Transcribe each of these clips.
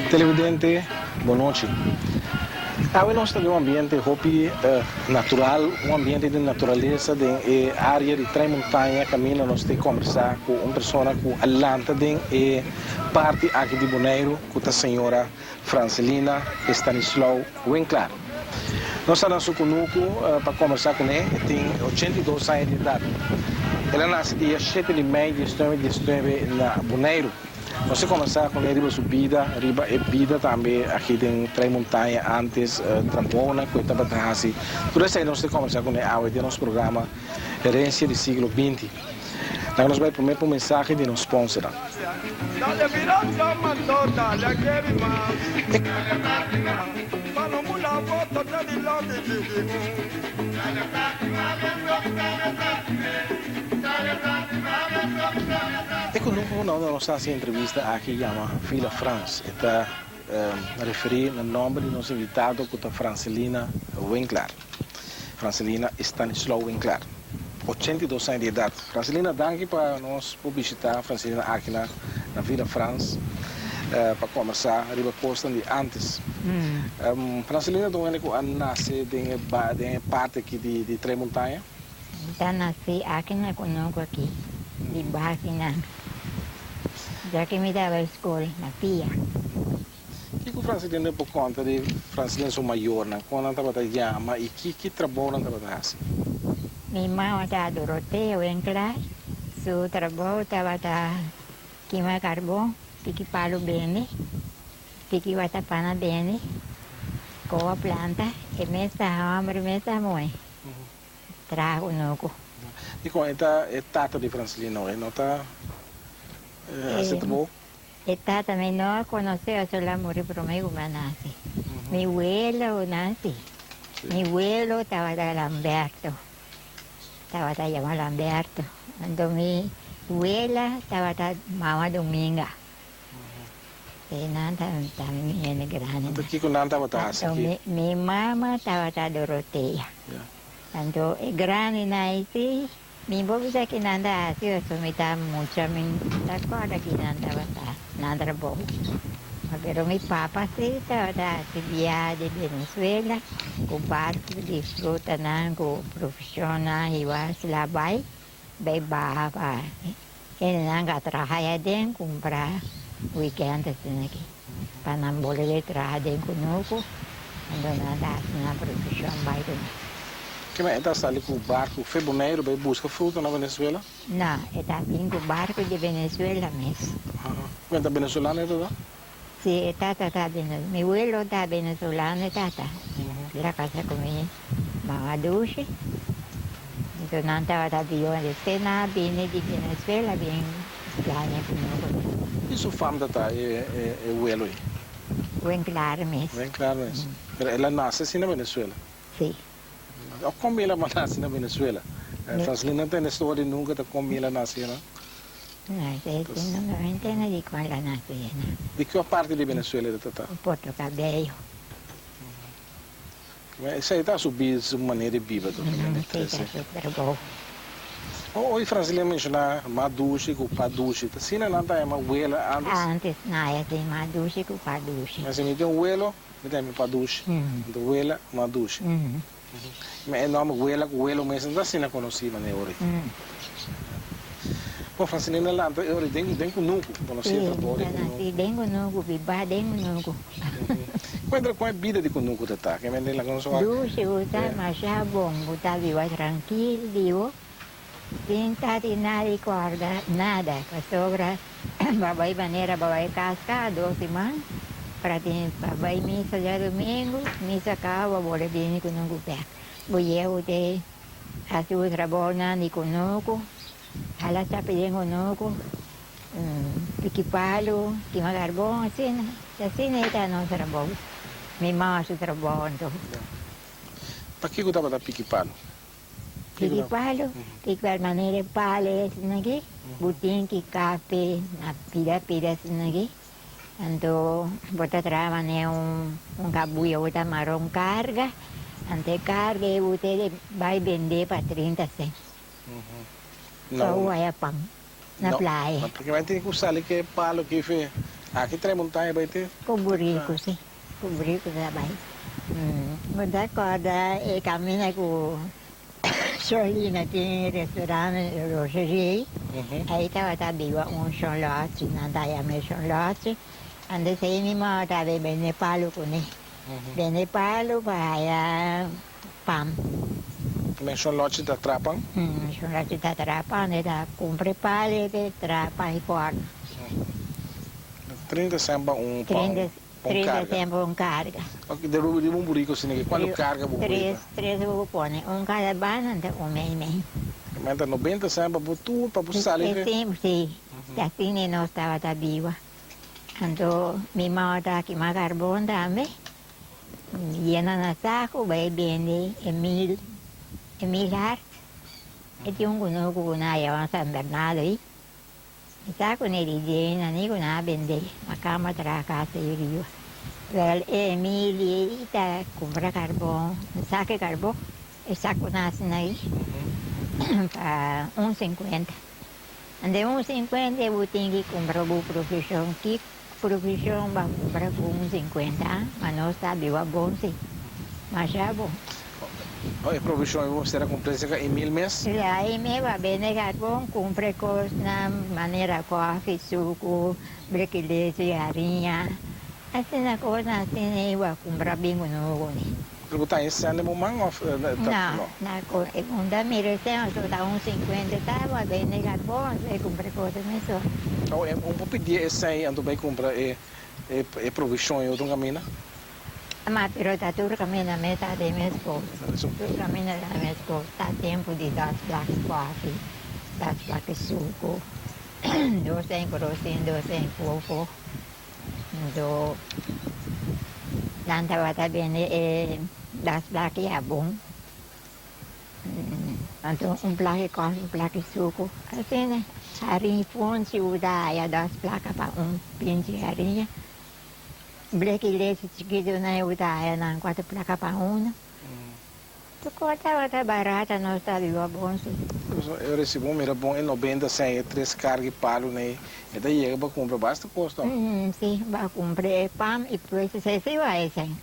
Televidente, bon nochi. Awe nos ta den un ambiente hopi natural, un ambiente di naturalesa den e area di Tres Montaña caminda nos ta combersa cu un persona cu a lanta den e parti aki di Boneiru cu ta señora Francelina Estanislao Winklaar. Nos ta na su kunuku pa kombersá kuné. E tin 82 aña di edat. El a nase dia shete di mei diesnuebe diesnuebe na Boneiru. Nos a kombersá kuné riba su bida, riba e bida tambe aki den Trei Montaña ántes, trabounan ku e tabata hasi. Tur esei nos ta kombersá kuné awe den nos programa Herensia di Siglo Binti. Laga nos bai promé pa un mensahe di nos sponsornan. E kunuku ku nos ta hasi e entrevista aki yama Villa Frans. E ta referí na nòmber di nos invitado ku ta Francelina Winklaar. Francelina Estanislao Winklaar, 82 aña di edat. Francelina, danki pa nos por bishitá Francelina aki na na Villa Frans pa kombersá riba kosnan di ántes. Francelina ta un hende ku a nase den e den e parti aki di di Tres Montaña. Mi ta nase aki na Kunuku aki, di Basinan. Ya ke mi ta bai skol na pia. Kiko Francelina por konta di Francelina su mayornan? Kon nan tabata yama i ki ki trabou nan tabata hasi? Mi mama ta Dorotea Winklaar. Su trabou tabata kima karbon, piki palu bende, piki watapana bende, kowa planta. E mes ta hòmber, mes ta muhé. Traha kunuku. Dikon e ta e tata di Francelina hoy? E no ta hasi trabou? E tata mi no a conoce pasobra el a muri prome cu mi a nace. Mi welo naci. Mi welo tabata Lamberto. Tabata yama Lamberto. Anto mi wela tabata mama Dominga. E nan ta mi hende grandi. Anto kico nan tabata haci Anto aki? mi mama tabata Dorotea. Anto e grandinan ei si. Mi bo bisa ki nan ta hasi pasobra mi ta mucha mi ta korda ki nan tabata nan trabou pero mi papa si tabata hasi biaha di Venezuela ku barku di frutanan ku provishonnan hiba sla bai bai baha pa hendenan ka traha aden kumpra weekend asina aki pa nan bolbe traha den kunuku anto nan ta hasi nan provishon bai kuné. Kema e ta sali ku barku fe Boneiru bai buska fruta na Venezuela? No, e ta bin ku barku di Venezuela mes. Kuen ta venezolano e tata? Si, e tata ta venezolano. Mi welo ta venezolano e tata. El a kasa ku mi mama Dushi. Enton nan tabata biba despues nan a bini di Venezuela bin plania ku nos. Ki su fam tata e welo ei? Winklaar mes. Winklaar mes. Pero el a nase si na Venezuela? Si. O kon el a nase na Venezuela? Francelina no tende storia nunca ta kon el a nase na. No, si no no entiende di kon el a nase na. Di kua parti di Venezuela el ta ta? Puerto Cabello. Esei ta su bida, su manera di biba totalmente. Esei ta su trabou. Oi Francelina menciona ma dushi ku pa dushi. Ta asina nan ta yama wela antes? Antes nan a yama ma dushi ku pa dushi. Mester mi tin un welo. Mi ta mi pa dushi. Anto wela ma dushi. Ma e nòmber wela ku welo mes no ta asina konosí manera ora aki. Bon, Francelina lanta e ora den den kunuku. Konosí e trabou di kunuku. Si, den kunuku, bibá den kunuku. Kuentra kon e bida di kunuku ta ta? Ke mende laga nos wak. Dushi bo ta masha bon, bo ta biba trankil, bibo, sin ta tin nada di kòrda, nada, pasobra. Pa bai manera pa bai kas kada dos siman para tin pa bai misa djadumingu, misa kaba bo bole bini kunuku bek. Bo yehu te hasi bo trabounan di kunuku, hala chapi den kunuku, piki palu, kima karbon, asina, asina e ta nos trabou. Mi mama su trabou anto. Pakiko tabata piki palu? Piki palu, piki palu manera e palu esaki. Bo tin ki kape na pida pida asina aki. Anto bo ta traha manera un kabuya bo ta mara un karga, anto e karga ei bo ta bai bende pa 30 sent. Pa bo haya pan na playa. Porque bai tin ku sali ke palo ki fe aki trae montaña bai te. Ku buriku si, ku buriku ta bai. Bo ta korda e kaminda ku Sholina tin restaurant Roserie, ei tabata biba un shonlòchi, nan ta yam'é shonlòchi, antes ei mi mama ta bay bende palu kuné, bende palu pa haya pan. Men shonlòchi ta traha pan? Shonlòchi ta traha pan, e ta kumpra e palu e ta traha pan i fòrnu. 30 sènt pa un pan? Un 30 carga. tempo un carga. Ok, de riba un burico asina ke cuanto carga bo por Tres, tres bo por pone, un cada banda anto un mei mei. Men ta 90 cent pa bo tur pa bo sali E fe. tempo si, asina nos tabata biba. Anto mi mama ta kima carbon tambe, yena na saco bai bende e mil, e mil hart. E tin un cunucu cu nan a yama San Bernardo ei. Mi sa cu ne di djena ni cu nan a bende ma cama traha casa y riba. Wel Emilie ta cumpra carbon, un saco di carbon, e saco nan asina ahi pa un cincuenta. Ande un cincuenta bo tin ki cumpra bo provision, ki provision bo a cumpra cu un cincuenta? Ma nos ta biba bon si. Masha bon. Oh, e provishon ei bo mester a kumpra esei ka Emil mes? Ya, Emil a bende karbon, kumpra e kosnan manera kòfi, suku, bleki lechi, hariña, asina kosnan asina ei bo a kumpra bin ku no kuné. Pero bo ta haña sèn den bo man òf ta No, na ku e unda mira e sèn anto ta un sinkuenta ta, bo a bende karbon anto e kumpra e kosnan mesora. Oh, e un por pidié e sèn ei anto bai kumpra e e provishon ei otro kaminda? Ma pero ta tur caminda mes ta den mes cos. Tur caminda ta den mes cos. Ta tempo di dos plak koffie, dos plak sucu, dos en krosin, dos en fofo. Anto nan tabata bende e dos plak jabon. Anto un plak koffie, un plak sucu. Asina, harin funchi usa haya dos plaka pa un pinchi hariña. Bleki lechi chikitu nan e usa haya nan cuatro placa pa uno. Tur cos tabata barata nos ta biba bon si. E recibo mira bon e 90 cen e tres carga e palu na e e ta yega pa cumpra basta cos to. Si ba cumpra e pan y pues esey ba e cen.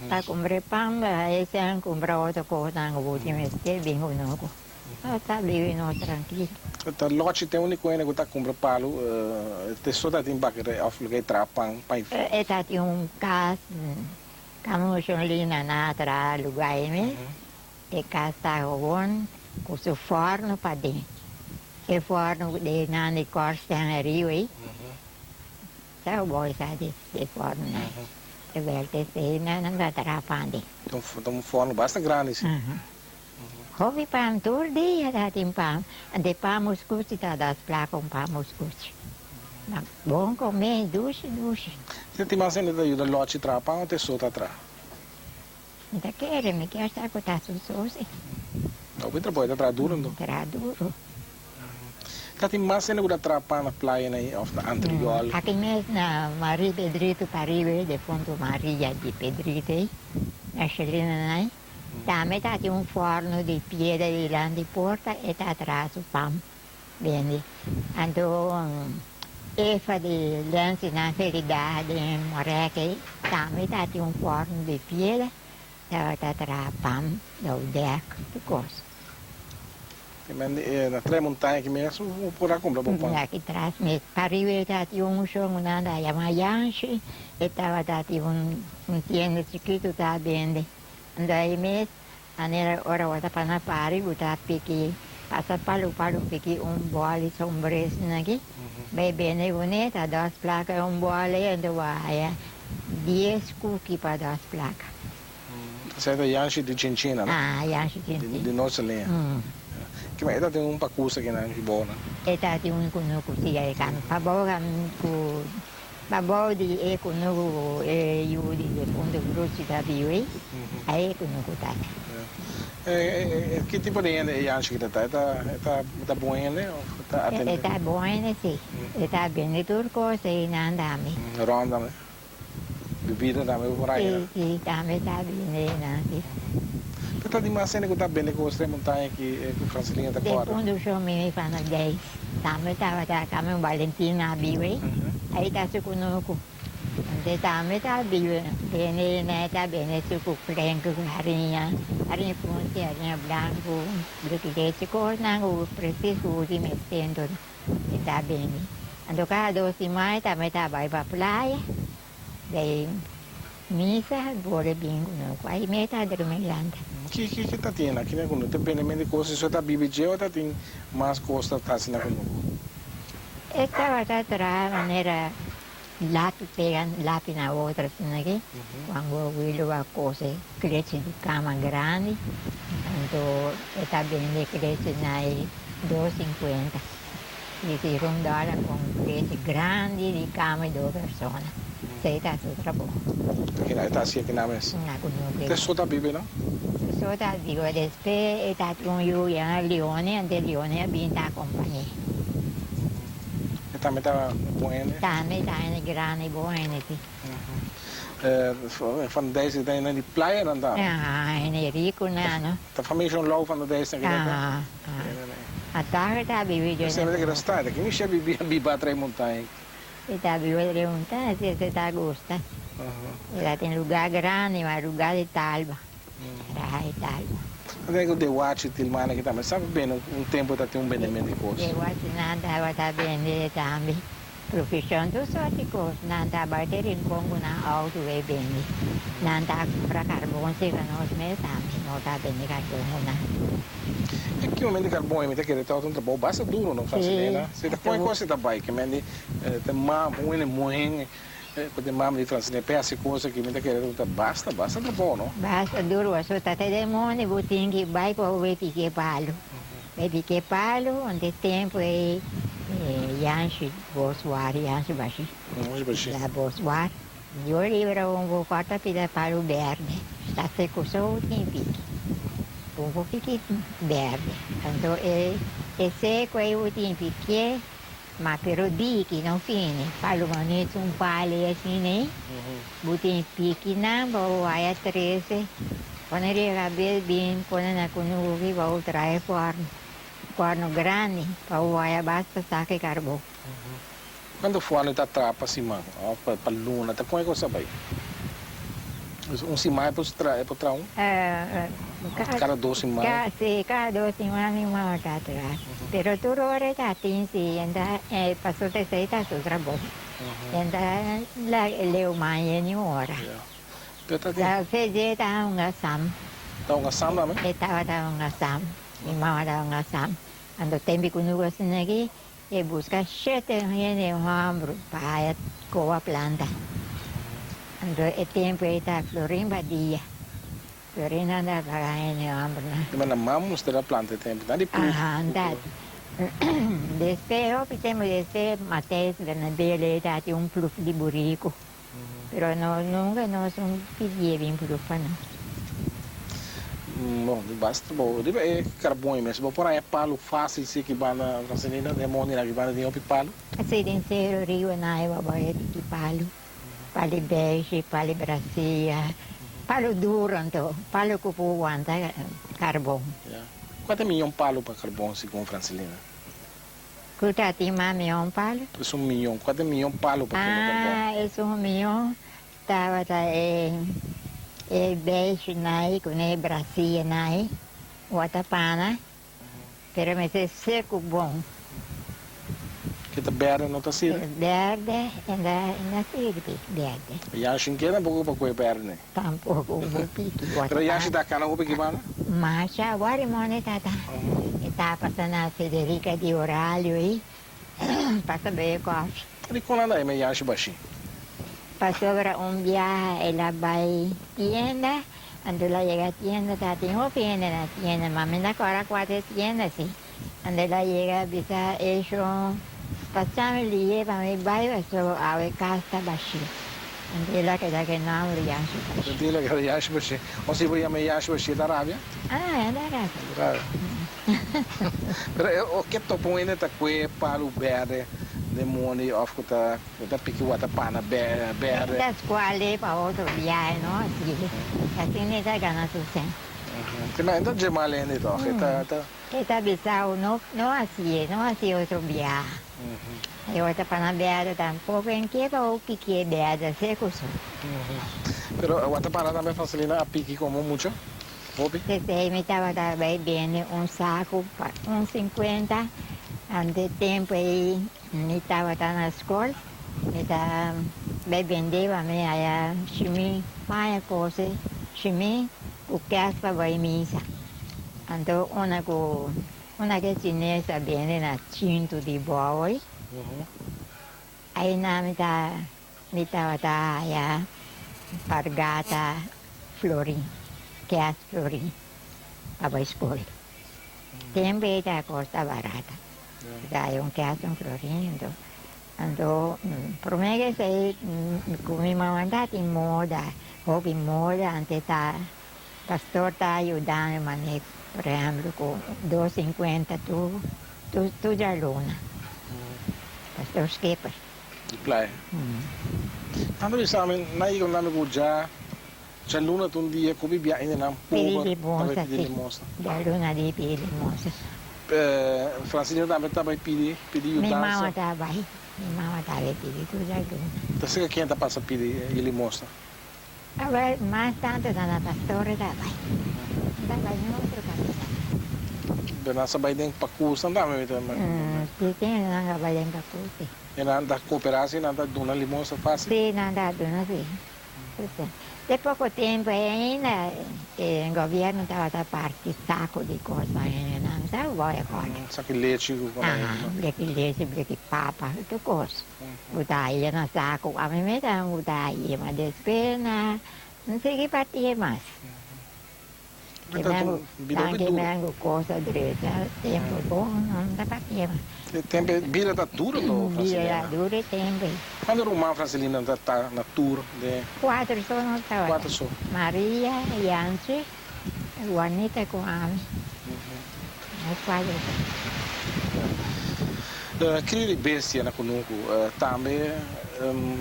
Ba cumpra e pan ba e cen cumpra otro cosnan cu bo tin mester bin cu no cu. Nos ta bibi nos trankil. Ta lochi ten unico hende cu ta cumpra palu te so ta tin bakery of loke traha pan pan. E ta tin un cas camushon lina na traha luga ei mes. E cas ta gewoon cu su forno paden. E forno de nan di korsten ariba ei. Ta bolsa di forno nan. Terwijl te esey nan ta traha pan den. Ta un forno basta grandi si. Hopi pan tur dia ta tin pan, ante pan muskuchi ta das plaka un pan muskuchi. Ma bon come, dushi dushi. Si tin mas hende ta yuda lochi traha pan o te so ta traha? Mi ta kere, mi kier sa ku ta su so si. Hopi trabou e ta traha duro anto? Traha duro. Ta tin mas hende ku ta traha pan na playa na of na Antriol? Aki mes na Marie Pedrito pariba defunto Maria di Pedrito ei, na Shelina nai. Tambe ta tin un forno di piedra dilanti porta e ta traha su pan bende. Anto Efa di Lensi nan Felida den Moreke tambe ta tin un forno di piedra tabata traha pan, doudek, tur kos. Na Tres Montaña ki mes bo por a cumpra bo pan? Aki tras mes. Pariba e ta tin un shon cu nan ta yama Yanshi, e tabata tin un tienda chikitu ta bende. Anto ei mes manera ora bo ta pana pari bo ta piki pasa palu palu piki un boli sombres aki bai bende kuné ta dos plaka e un boli anto bo haya dies kuki pa dos plaka. Esei ta Yanshi di Chinchina no? Ah Yanshi Chinchina. Di nos liña. Kima e ta tin un pakus aki nan bou nan? E ta tin un kunuku si e kan pabou kan ku Pabou di e kunuku ku e yu di defuntu Bruce ta biu ei, a e kunuku tata. Ki tipo di hende e Yanshi ki ta ta? E ta e ta e ta bon hende of e ta atende? E ta bon hende si. E ta bende tur kos ei nan tambe. Rònt tambe? Bibida tambe bo por haña? Si, si, tambe ta bende einan si. Pero ta di mas hende ku ta bende kos den montaña ki ku Francelina ta Den kòrda? Fundushon Mimi van der Dijs tambe tabata kami un Valentina a biba ei. Ei ta su kunuku. Ante tambe ta biba bende einan, e ta bende su ku krenku ku hariña, hariña funchi, hariña blanku, bleki lechi, kosnan ku presis ku bo tin mester enton. E ta bini. Anto kada dos siman e tambe ta bai pa playa, bay misa, bole bin ku nos. Ai me ta drumi lanta. Ki ki ki ta tin aki na kunuku? Ta bende mente kos esei ta bibi dje o ta tin mas kos ta hasi na kunuku? E tabata traha manera lapi pega lapi na otro asina aki. Cuando Willo a cose klechi di cama grandi, anto e ta bende klechi na e dos cincuenta. Dici un dollar pa un klechi grandi di cama di dos persona. Esey ta su trabou. Kina e ta haci aki na mes? Na cu no Te so ta bibi no? So ta biba. Despues e ta tin un yu yama Leone, anto Leone a bin ta acompañe. E tambe ta bon hende? Tambe ta hende grandi bon hende si. Van der Dijs ta hende di playa nan ta? Aha, hende riku nan no. Ta famia John Louw van der Dijs nan keda ta? Aha, aha. Atahe ta bibi dje. Esei mester keda sta, ta kimi she bibi a biba atrei montaña. E ta biba atrei montaña si esei ta gusta. E ta tin luga grandi ma luga di talba. Traha e talba. Anto ku Dewachi Tilmana ki tambe sa bende un tempu ta tin un bendement di kos. Dewachi nan tabata bende tambe. Profeshon tur sorti kos. Nan ta bai te Rincon ku nan outo ei bende. Nan ta kumpra karbon serka nos mes tambe. No ta bende karbon ku nan. E ki momento di karbon ei mi ta kere tabata un trabou basta duro no Francelena. Si ta kon e kos si ta bai ke men di ta mam un hende muhé ku ta mama di Francelena pe hasi kos aki mi ta kere ta basta basta trabou no. Basta duro pasobra ta te demonio bo tin ki bai pa bo bai piki e palu. Bai piki e palu ante tempu ei Yanshi Boswar Yanshi Bashi la Boswar yo libra un bo kòrta pida palu bèrdè sta seku so bo tin piki un bo piki bèrdè anto e seku ei bo tin pikié ma pero diki no fini palu manera un palu asina ei bo tin piki nan pa bo waya trese. Pone riba kabes bin pone na kunuki pa bo trae forno, forno grandi pa bo waya basta saki karbon. Cuanto forno ta traha pa siman of pa luna? Ta con e cosa bay? Un siman e por traha e por traha un? Cada dos siman? Si, cada dos siman mi mama ta traha. Pero tur ora e ta tin si, enta pasobra esey ta su trabou. Enta leu maya ni un ora. La Fede ta hunga sam. Ta hunga sam tambe? E tabata hunga sam. Mi mama ta hunga sam. Anto tempi ku nuko asina aki, e buska shete hende hòmber pa haya koba planta. Anto e tempu ei ta florin pa dia. Florin nan ta paga hende hòmbernan. Di manera mama mester a planta e tempu nan di ploeg. Aha, dat. Despe hopi tempu despe Matthijs Bernabé ta tin un ploeg di buriku. Pero no nunca nos un pidié bin ploeg pa nos. Bon, di basta bo riba e carbon ei mes. Bo por haña palu fácil si ki banda Francelina, den mondinan ki banda tin hopi palu? Si, den Cerro Riba nan e bo haña tiki palu. Palu beige, palu brasia, palu duro anto, palu ku por wanta carbon. Ya. Kua ta e miyon palu pa carbon segun Francelina? Ku ta tin mas mion palu? Es un miyon. Kua ta e miyon palu pa kima karbon? Ah, esun miyon tabata e e beish nai ku ne brasia nai, watapana, pero mester seku bon. Ke ta berde no ta sirbi? Berde e na sirbi, berde. Yashi n'ke tampoco pa koe berde ne? Tampoco un piki Pero watapana. yashi ta kana hopi ki banda? Masha wari mone tata. E ta pasa na Federica di Oralio ei pasa bebe kofi. Di kon anda e me yashi bashi? Pasobra un biaha el a bai tienda, anto el a yega tienda ta tin hopi hende na tienda, ma mi na kora kua ta e tienda si. Anto el a yega bisa e shon, Pasami lihe pa mi bai pasobra awe kas ta bashi. Anto el a keda ku e nòmber Yanshi Bashir. Anto el a keda Yanshi Bashir. O si bo yama Yanshi Bashir ta rabia? Ah, e ta rabia. E ta rabia. Pero e o ke topa un hende ta kue palu berde den mondi òf ku ta ta piki watapana berde. E ta skual pa otro biahe no así. Asina e ta gana su sèn. Te ma e ta dje mal hende tòg. E ta ta. E ta bisao no no hasié, no hasié otro biaha. E ora ta pana berde tampoco en ke pa bo pikié berde seco so. Pero watapana tambe Francelina a piki como mucha? Hopi? P'esei mi tabata bai bende un saku pa un sinkuenta, ante tempu ei mi tabata na skol, mi ta bai bende pa mi haya shimi paña kose, shimi ku kès pa bai misa. Anto una ku una ke chines a bende na chintu di bòi, einan mi ta mi tabata haya pargata florin, kès florin pa bai skol. Tempu ei ta kosta barata, ta haya un kès un florin anto anto promé ke esei ku mi mama ta tin moda, hopi moda ante ta Pastor ta yuda mi mane por ehemplo cu dos cincuenta tur tur djaluna. Pastor Schipper. Di playa. Tanto bisa mi na yega unda mi cu dja djaluna ta un dia cu mi bia hende nan Pidi pober ta limosna bay pidi si. limosna. Djaluna di pidi limosna. Francina tambe ta bay pidi pidi Mi mama yudansa. ta bay. Mi mama ta bay pidi tur djaluna. Ta seka ken ta pasa pidi e limosna? Awel, mas tantu ta na pastore ta bai. Nan ta bai den otro kaminda. Pero nan sa bai den pakusnan tambe mi ta imagina. Si, tin nan a bai den pakus, si. E nan ta koperá si, nan ta duna limosna fásil? Si, nan ta duna, si. Te poko tempu ei ainda e gobièrnu tabata parti saku di kos pa hendenan, sa bo e kòrda? Saku lechi ku konai. Aha, bleki lechi, bleki papa, tur kos. Bo ta haye na saco. Ami mes ta bo ta haye, ma despues na no sigui partie mas. Ke men ku ke men ku cosa drecha tempo bon no ta partie mas. E tempo e bida ta duro to Francelina. Bida ta duro e tempo ei. Cuanto ruman Francelina ta ta na tur de. Cuatro so nos tabata. Cuatro so. Maria, Yanchi, Juanita cu ami. Nos cuatro so. Crio di bestia na cunucu tambe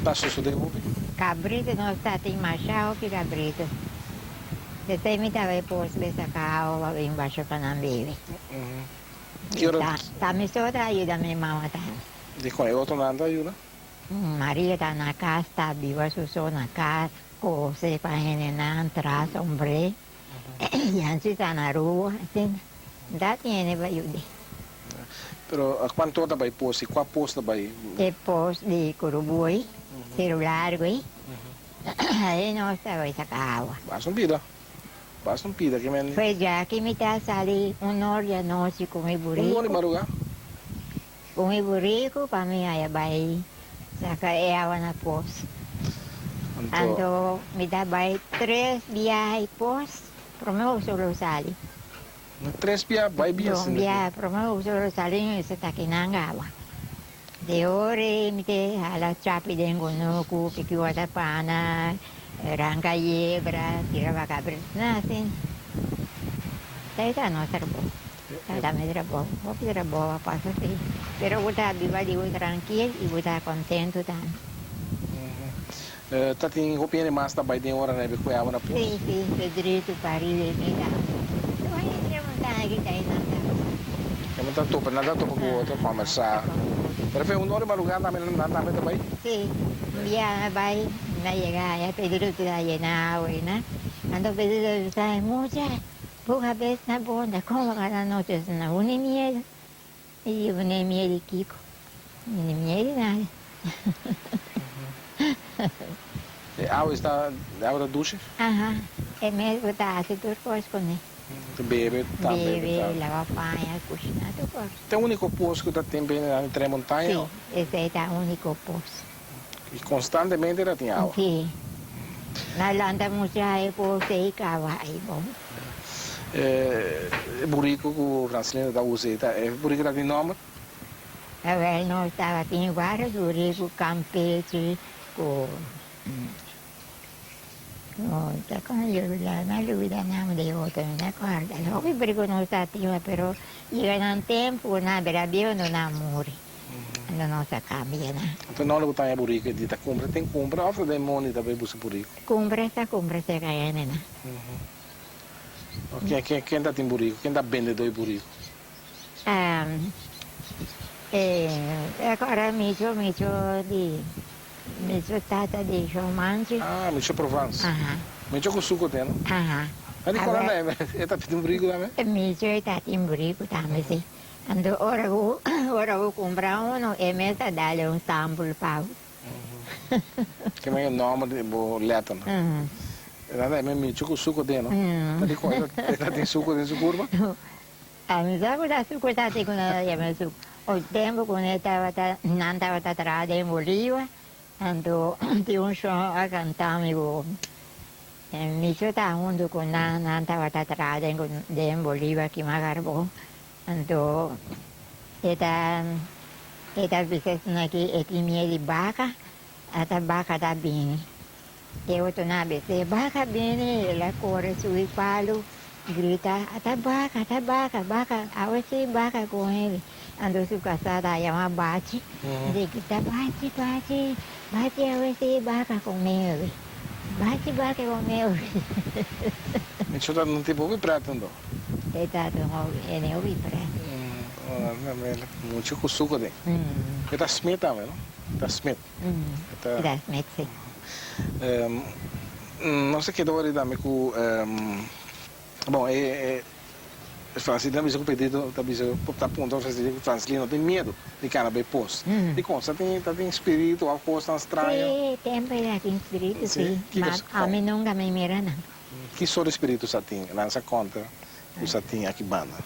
ta sosode hopi? Cabrito nos ta tin masha hopi cabrito. Desey mi taba e pos be saca awa pa bin basha pa nan bebe. Ki ora? Ta mi so ta ayuda mi mama tambe. Dicon e otronan ta ayuda? Maria ta na cas ta biba su so na cas cose pa hendenan traha sombre. Yancy ta na rua asina. Da tiene pa yud'é. Pero cuanto ta bay pos y cua pos ta bay? E pos di Curubuy, Cerro Largo ei. Ahí nos ta bay saca awa. Basta un pida. Basta un pida ki men. Pues ya ki mi ta sali un or di anochi cu mi burico. Un or di maruga? Cu mi burico pa mi haya bay saca e awa na pos. Anto mi ta bay tres biaha e pos prome uso lo sali. Tres bia bay bia Dos bia prome uso lo sali mi mester ta kinan awa. De ora ei mi te hala chapi den kunuku, piki watapana, ranka yebra, tira baka na asin. Ta e ta nos trabou. Ta mi trabou, hopi trabou a pasa si. Pero bo ta biba di bo trankil i bo ta kontentu tambe. Ta tin hopi hende mas ta bai den ora na e ku e awa na pos? Si, si, Pedrito pariba e mi tambe. Tur hende e montaña aki ta einan tambe. E nan ta topa, nan ta topa ku otro kòmbersá. Pero fe un ora di madrugá tambe nan tambe ta bai? Si, un bia nan bai, nan yega aya Pedrito ta yena awa einan. Anto Pedrito a bisa, Mucha, Poca bes na bonda como cada noche es na uni miedo mi di uni miedo di kico mi ni miedo di nada. E awa esta e awa ta dushi? Aha e mes bo ta haci tur cos cu ne. Ta bebe tambe Bebe lava paña cushina tur cos. Ta e unico pos cu ta tin bini na Tres Montaña? Si esey ta unico pos. Y constantemente ta tin awa? Si. Na lanta mucha e por sei caba ay bon. E burico cu Francelina ta usa ta e burico ta tin nomber? Awel nos tabatin varios burico, Campeche cu. No ta con lubida, mi a lubida nam di otro, mi ta corda. Hopi burico nos ta tima, pero yega nan tempo cu nan bira bieu no nan muri. Anto nos a cambia nan. Anto no lo bo taña burico e di ta cumpra tin cumpra of ta den mondi ta bay busca burico? Cumpra ta cumpra cerca hende nan. Ken ken ken ta tin burico? Ken ta bendedor di burico? E acorda micho micho di micho tata di Shon Manchi. Ah, micho Provence. Aha. Micho cu suco ten, no? Aha. Na di cual anda e ta tin burico tambe? Micho e ta tin burico tambe, si. Anto ora cu ora cu cumpra uno e mes ta dale un sample pa bo. Ke men e nomber di bo letter, no? E ta micho cu suco den, no? Ta di cual e ta tin suco den su curva? Ami sa ku ta suku ta si ku nan ta yama suku. Un tempu ku ne tabata nan tabata traha den Boliva, anto tin un shon a kanta mi ku Micho ta huntu ku nan, nan tabata traha den den Boliva kima karbon. Anto e ta e ta bisa esnan ki e tin miedu di baka, ata baka ta bini. E otro nan a bis'é, Baka bini! El a kore subi palu, grita, Ata baka, ata baka, baka, awe si baka ku hende. Anto su kasá ta yama Bachi, di grita, Bachi, Bachi, Bachi, awe si baka ku mewi, Bachi, baka ku mewi. Micho ta un tipo hopi pret anto. E ta un hende hopi pret. Mucho ku suku den. E ta smit tambe, no? Ta smit. Ta smit, si. Nos a keda wori tambe ku bon e Francelina a bisa ku Pedrito ta bisa ta puntra Francelina ku Francelina no tin miedu di kana bai pos. Dikon? Sa tin ta tin spiritu òf kosnan straño? Si, tempu ei ta tin spiritu si, ma ami nunka mi mira nan. Ki sort di spiritu sa tin? Nan sa konta ku sa tin aki banda.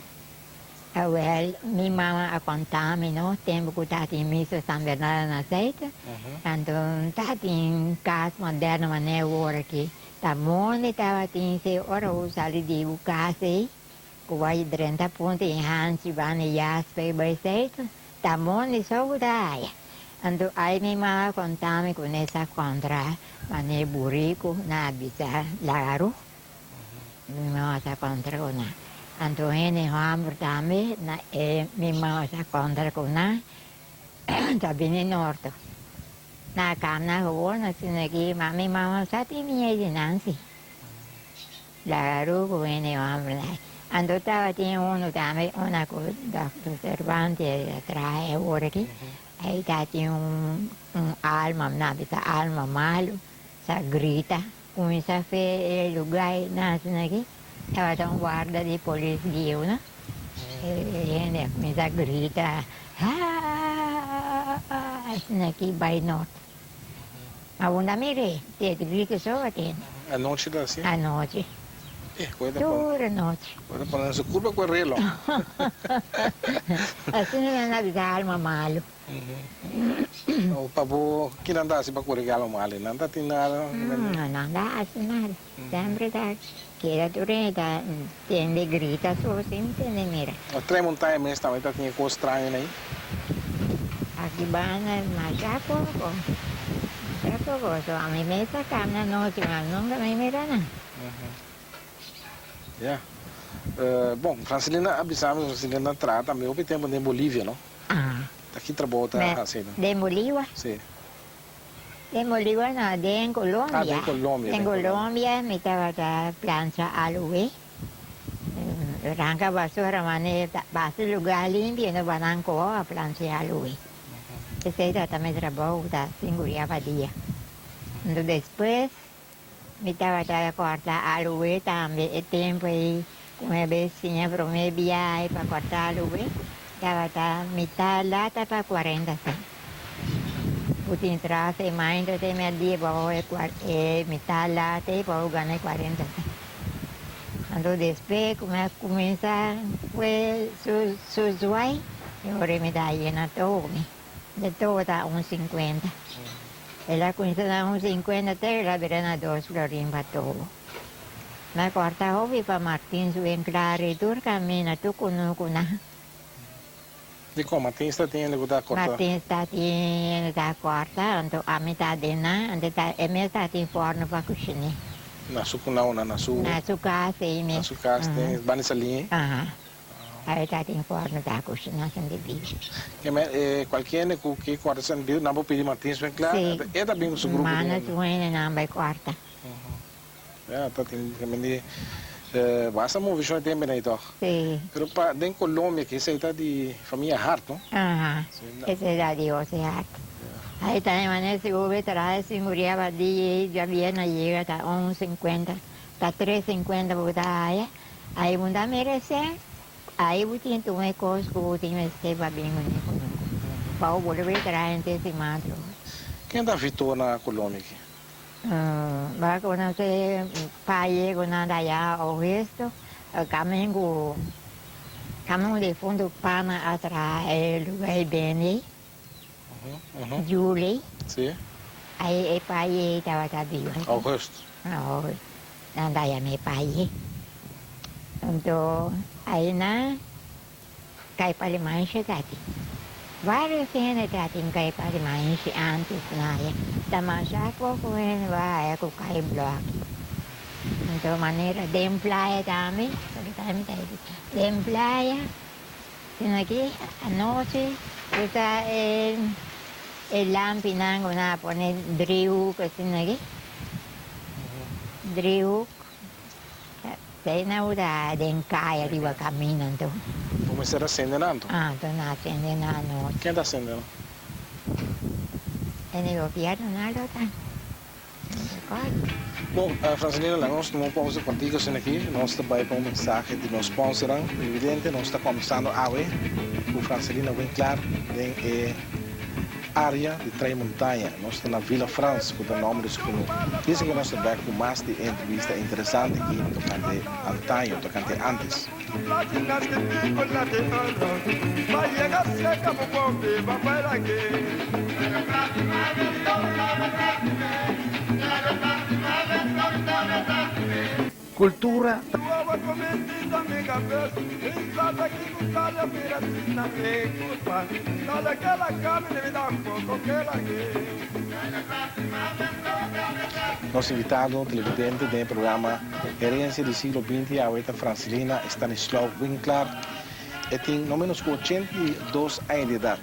Awel, mi mama a konta mi no, tempu ku tatin misa San Bernardo na Aceite, anto tatin kas moderno manera awor aki, ta mondi tabatin si ora bo sali di bo kas ei, ku bai drenta punta i hanchi banda yas pa e bai Aceite, ta mondi so bo ta haya. Anto ai mi mama a konta mi ku nesa kontra manera buriku na bisa laga. Mi mama sa kontra ku nan. Anto hende hòmber tambe na e mi mama sa kontra ku nan ta bini norte. Nan a kamna gewoon asina aki ma mi mama sa tin miedu di nan si. Lagaru ku hende hòmber nan. Anto tabatin unu tambe una ku dòkter Cervantes a traha e ora aki. Ei tabatin un alma nan bisa alma malu sa grita. Cuminsa fe e lugar e nace aki tabata un guarda di polis bieu no e hende a cuminsa grita haa asina aki bay nort ma bo no mire si e grito so a tende. Anochi ta asi? Anochi Eh cu e ta tur anochi. Cu e ta pone su curpa cu e relo. Asina nan a bisa alma malo. Pa bo, ki nan ta hasi pa kore galo mali? Nan ta tin nada? No, nan ta hasi nada. Semper ta keda tur hende ta tende grita so sin tende mira. Na Tres Montaña mes tambe ta tin e kos straño nei? Aki banda masha poko, masha poko. So ami mes ta kamna nochi ma nunka mi mira nan. Ya. Bon, Francelina a bisa mi, Francelina traha tambe hopi tempu den Bolivia, no? Ah. Ta ki trabou ta hasi no? Den Boliva? Si. Den Boliva no, den Colombia. Ah, den Colombia. Den Colombia mi tabata plancha aloe. Ranka basura mane basta lugar limpio no banan koho a plancha aloe. Esei tabata mi trabou ta sinku dia pa dia. Enton despues Mi tabata kòrta aluwe tambe e tempu ei ku mi a bin siña promé biahe pa kòrta aluwe tabata mitá lata pa kuarenta sènt. Bo tin tras e mainta te mèrdia pa bo e mitá lata ei pa bo gana e kuarenta sènt. Anto despues ku mi a kuminsá fue su su zwai e ora mi ta yena todo mi. De todo ta un sinkuenta. El a cuminsa na un sinkuenta te el a bira na dos florin pa todo. Mi a corta hopi pa Martin su enclare tur camina tur cunucu nan. Dikon Martins ta tin hende ku ta kòrta? Martins ta tin hende ta kòrta, anto ami ta den nan, anto ta e mes ta tin fòrnu pa kushiné. Na su na unda? Na su. Na su kas ei mes. Na su kas den banda di Saliña? Aha. Ahí ta tin fòrnu ta kushiná sende biu. Ke men e kualke hende ku ke kòrta sende biu nan por pidi Martins ben kla, Sí. e ta bin ku su grupo di Manda hende. su hendenan bai kòrta. Ya, ta tin ke men di basta movishon e tempu ei tòg. Sí. Pero pa den Colombia ke esei ta di famia Hart, no? Aha, esei ta di Jose Hart. Ahí ta e manera si bo bai traha e singuria pa dia ei djabièrnè yega ta un sinkuenta, ta tres sinkuenta bo ta haya. Ahí bo ta meresé, ahí bo tin tur e kos ku bo tin mester pa bin kuné kunuku. Pa bo bolbe traha henter siman atrobe. Ken ta Vitor na Colombia aki? Bo konosé paye ku nan ta ya Augusto, kamin ku kamin ku difuntu pana a traha e luga ei bende, Julie, ei e paye ei tabata biba. Augusto. Augusto, nan ta yama e paye. Anto einan Kai pa di maisha ta tin. Varios hende ta tin kai pa di maishi antes na ya. Ta masha poco hende bo a haya cu kai bloki. Anto manera den playa tambe, porque tambe ta di den playa, sino aki anochi bo sa e e lampinan cu nan a pone driehoek asina aki, driehoek. Te na ora den kaya riba camino anto. Bo mester a sende nan anto? Ah, anto nan a sende nan anochi. Ken ta sende nan? Den e gobierno nan lo ta. No recordo. Bon, Francelina, laga nos tuma un pausa contigo asina aki. Nos ta bai pa un mensahe di nos sponsornan. Evidente, nos ta comenzando awe cu Francelina Winklaar den e. Area di Trei Montaña. Nos ta na Villa Frans ku ta nòmber di su kunuku. Dise ku nos ta bèk ku mas di e entrevista interesante aki tokante antaño, tokante ántes. Kultura ta. Nos invitado televidente den e programa Herencia di Siglo Binti awe ta Francelina Estanislao Winklaar. E tin no menos ku 82 aña di edat.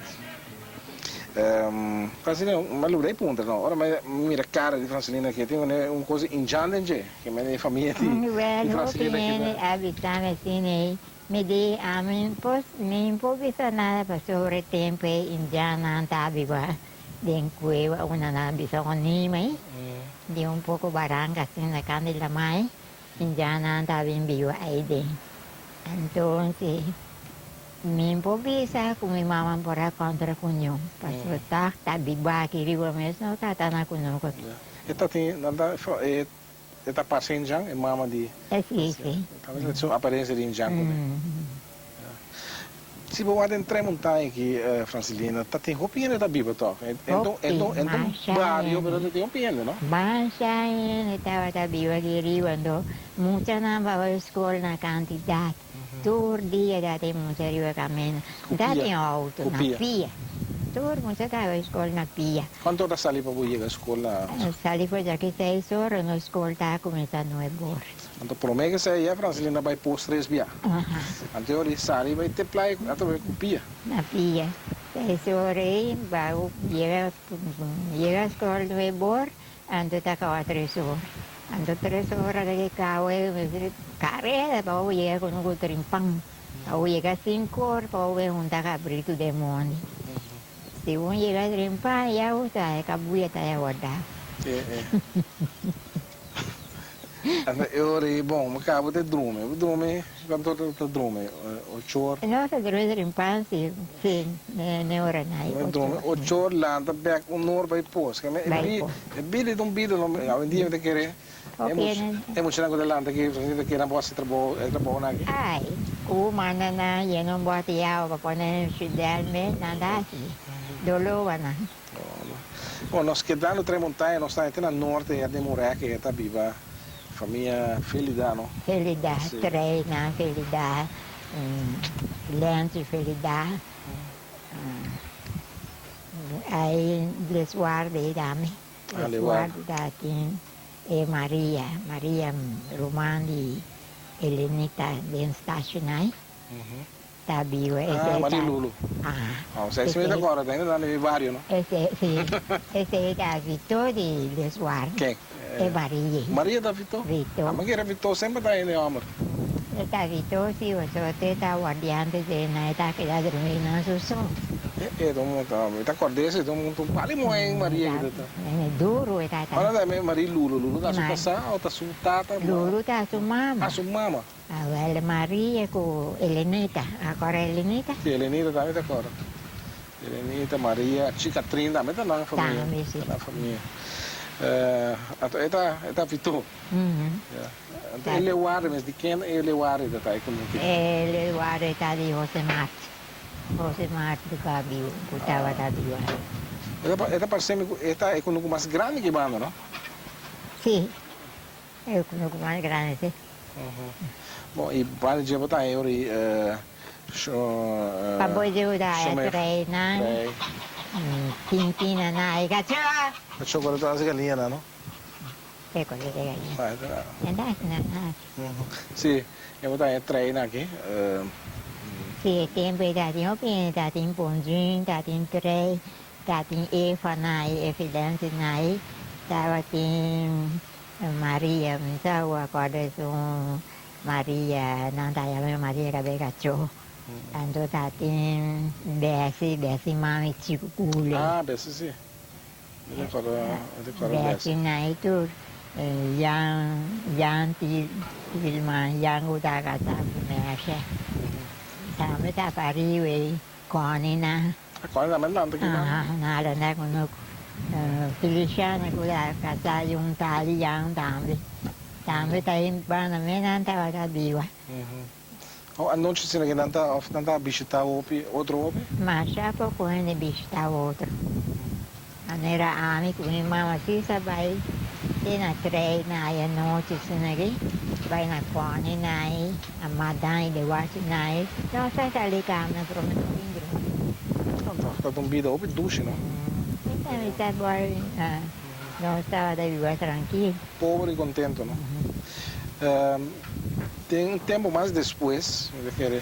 Francelina, mi a lubida e puntra no. Ora mi a mira cara di Francelina aki, e tin un cosa injan den dje. Ke mende e famia di Wel, hopi Francelina aki hende ta. a bisa mi asina ei. Mi di, ami por, mi por bisa nada pasobra e tempu ei indiannan ta biba den cueva, unda nan a bisa Onima ei, di un poco baranca asina kant di lama ei, indiannan ta bin biba ei den. Entonces, mi por bisa cu mi mama por a contra cu ño, pasobra tog ta biba aki riba mes no ta ta na cunucu aki. E ta tin, nan ta, e e ta parse indjan, e mama di. E si, si. Tal bes su aparencia di indjan ku ne. Si bo wak den Tres Montaña aki, Francelina, ta tin hopi hende ta biba tòg. E Hopi, e ta un masha bario, pero hende. ta tin hopi hende, no? Masha hende tabata biba aki riba, anto muchanan pa bai skol na kantidat. Tur dia ta tin mucha riba camino. Ku Ta pia? tin auto Ku na pia? pia. Tur mucha ta bai skol na pia. Cuanto ora sali pa bo yega skol na? Sali for djaki seis ora, nos skol ta cuminsa nuebe ora. Anto prome ke sei ya Francelina bai post tres bia. Anto e ora di sali bai te playa a bai ku pia. Na pia. Seis ora ei ba yega yega skol nuebe ora, anto ta caba tres ora. Anto tres ora ta ke caba e careda pa bo yega cu no trimpan. Pa bo yega cinco ora pa bo bai hunta cabrito den mondi. Si un yega trimpan ya bo sa e cabuya ta ya warda. Anto e ora ei bon bo caba te drumi. Bo drumi cuanto ora ta drumi? Ocho ora? No ta drumi trimpan si si ne ora na ocho ora. Ocho ora lanta bek un ora bai pos. Bai pos. E bida ta un bida no awendia mi ta kere e muchanan ku ta lanta aki ta kere nan por hasi trabou e trabounan aki. Ai ku manda nan yena un bòt di awa pa pone den shudel mes nan ta hasi doloba nan. Bon nos kedando Tres Montaña nos ta te na norte ya den Murek e ta biba famia Felida no. Felida Trey nan Felida Lenchi Felida. Ai Lesuardi tambe. Ah, Lesuardi. Lesuardi ta tin e Maria, Maria ruman di Elenita den station ai. Ta biba Ah, esei Maria ta. Lulu. Ah. Ah, osea esei ta Esei. kòrda ta ainda ta den mi bario, no? Esei, si. Esei ta Vito di Lesuardi. Ken? E Maria. Maria ta Vito? Vito. Ah, mi kere Vito semper ta hende hòmber. E ta Vito si oso te ta guardiante de nan e ta keda drumi nan su so. E e ta un ta mi ta kòrda ese ta un pali muhé Maria ki ta ta. E duru e ta ta. Ora ta e Maria Lulu, Lulu ta su kasá o ta su tata? Lulu ta su mama. Ah su mama. Awel Maria ku Elenita, a kòrda Elenita? Si Elenita tambe ta kòrda. Elenita, Maria, Chi Katrin tambe ta nan famia. Tambe si. Ta nan famia. Anto e ta e ta Vito. Anto e Lewarde mes, di ken e Lewarde ta ta e kunuki? E Lewarde ta di Jose Mart. Jose Mart ku ta biu, ku tabata biu ai. E ta e ta parse mi ku e ta e kunuku mas grandi ki banda, no? Si, e kunuku mas grandi si. Bon, i banda dje bo ta haña ora i Pa bo yuda e treinan tintina na e kachó. Kachó ku ta hasi galiñanan, no? E ku ta galiña. E ta hasi nan hasi. Si, e bo ta haña treinan aki. Si, e tempu ei ta tin hopi hende, ta tin Ponzun, ta tin Trei, ta tin Efa na ei, Efidense na ei, tabatin Maria, mi sa ku akorda esun Maria, nan ta yama Maria kab'e kachó. Anto ta tin Bessie, Bessie mami chiku kule. Ah, Bessie si. Mi ta akorda, mi ta akorda Bessie. Bessie na e tur, Jan, Jan Tilman, Jan ku ta kasá ku Merce. Tambe ta pariu ei, Connie nan. A Connie tambe lanta ki nan? Aha, nan lanta ku no. Feliciano ku ta kasá di un tal Jan tambe. Tambe ta e banda mes nan tabata biba. Oh, anochi asina ke nan ta of nan ta bishita hopi otro hopi? Masha poko hende bishita otro. Manera ami ku mi mama si sa bai te na trei na ai anochi asina ke, bai na Connie na ai, na Madan i Dewachi na ai, nos ta sali kamna prome nos bin drumi. Ta un bida hopi dushi no? Mi ta bai nos tabata biba trankil. Pober i contento no. Den un tempo mas despues, mi ta kere,